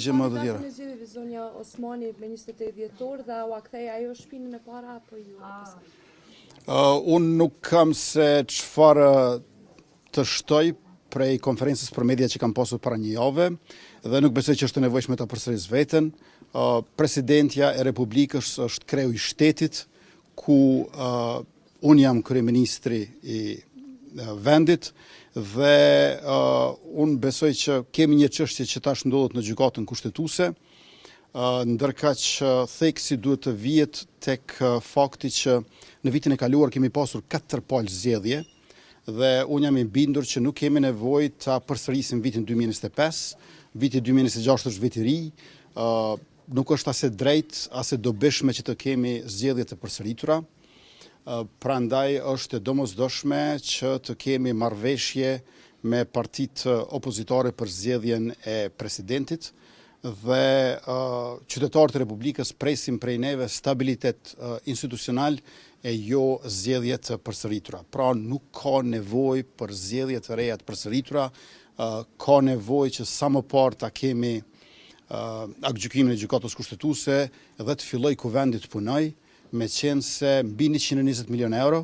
përgjigjem më të tjera. Datën e zgjedhjeve zonja Osmani me 28 dhjetor dhe ua kthej ajo shpinën e para apo ju? Uh, unë nuk kam se çfarë të shtoj prej konferencës për media që kam pasur para një jave dhe nuk besoj që është e nevojshme ta përsëris veten. Uh, presidentja e Republikës është kreu i shtetit ku uh, unë jam kryeministri i vendit dhe uh, unë besoj që kemi një çështje që tash ndodhet në gjykatën kushtetuese, uh, ndërkaq theksi duhet të vihet tek fakti që në vitin e kaluar kemi pasur katër palë zgjedhje dhe unë jam i bindur që nuk kemi nevojë ta përsërisim vitin 2025, viti 2026 është vit i ri, uh, nuk është as e drejtë, as e dobishme që të kemi zgjedhje të përsëritura. Prandaj është e domosdoshme që të kemi marrëveshje me partitë opozitare për zgjedhjen e presidentit dhe qytetarët e Republikës presin prej neve stabilitet institucional e jo zgjedhje të përsëritura. Pra nuk ka nevojë për zgjedhje të reja të përsëritura, ka nevojë që sa më parë ta kemi aktgjykimin e Gjykatës Kushtetuese dhe të fillojë Kuvendi të punojë, meqenëse mbi 120 milionë euro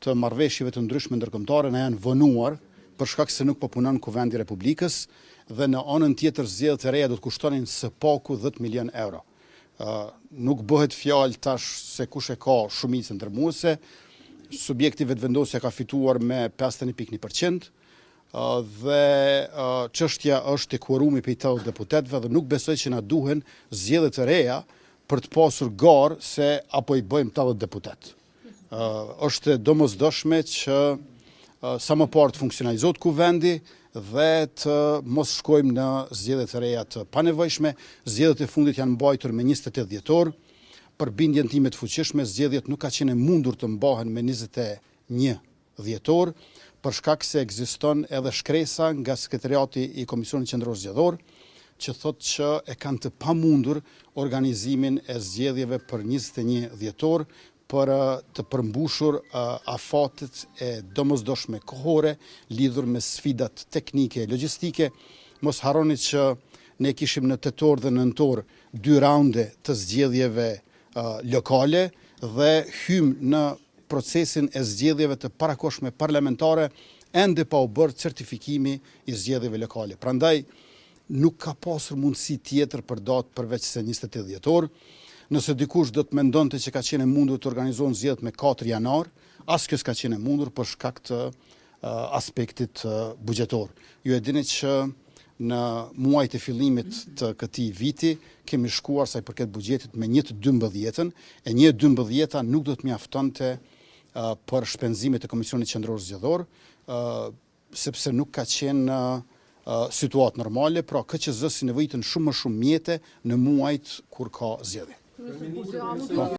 të marrëveshjeve të ndryshme ndërkombëtare na janë vonuar për shkak se nuk po punon Kuvendi i Republikës dhe në anën tjetër zgjedhjet e reja do të kushtonin së paku 10 milionë euro. Nuk bëhet fjalë tash se kush e ka shumicën dërmuese, subjekti Vetëvendosja ka fituar me 51.1%, dhe çështja është te kuorumi prej 80 deputetëve dhe nuk besoj që na duhen zgjedhje të reja për të pasur garë se apo i bëjmë 80 deputetë. Është e domosdoshme që sa më parë të funksionalizohet kuvendi dhe të mos shkojmë në zgjedhje të reja të panevojshme. Zgjedhjet e fundit janë mbajtur me 28 dhjetor. Për bindjen time të fuqishme, zgjedhjet nuk ka qenë e mundur të mbahen me 21 dhjetor, për shkak se ekziston edhe shkresa nga Sekretariati i Komisionit Qendror Zgjedhor, që thotë që e kanë të pamundur organizimin e zgjedhjeve për 21 dhjetor për të përmbushur afatet e domosdoshme kohore lidhur me sfidat teknike e logjistike. Mos harroni që ne kishim në tetor dhe nëntor dy raunde të zgjedhjeve lokale dhe hymë në procesin e zgjedhjeve të parakohshme parlamentare ende pa u bërë certifikimi i zgjedhjeve lokale. Prandaj nuk ka pasur mundësi tjetër për datë përveç se 28 dhjetor. Nëse dikush do të mendonte që ka qenë e mundur të organizohen zgjedhjet me 4 janar, as kjo s'ka qenë e mundur për shkak të aspektit buxhetor. Ju e dini që në muajt e fillimit të këtij viti kemi shkuar sa i përket buxhetit me 1/12-ën, e 1/12-a nuk do të mjaftonte për shpenzimet e Komisionit Qendror Zgjedhor, sepse nuk ka qenë situatë normale, pra KQZ-së i nevojiten shumë më shumë mjete në muajt kur ka zgjedhje. Po.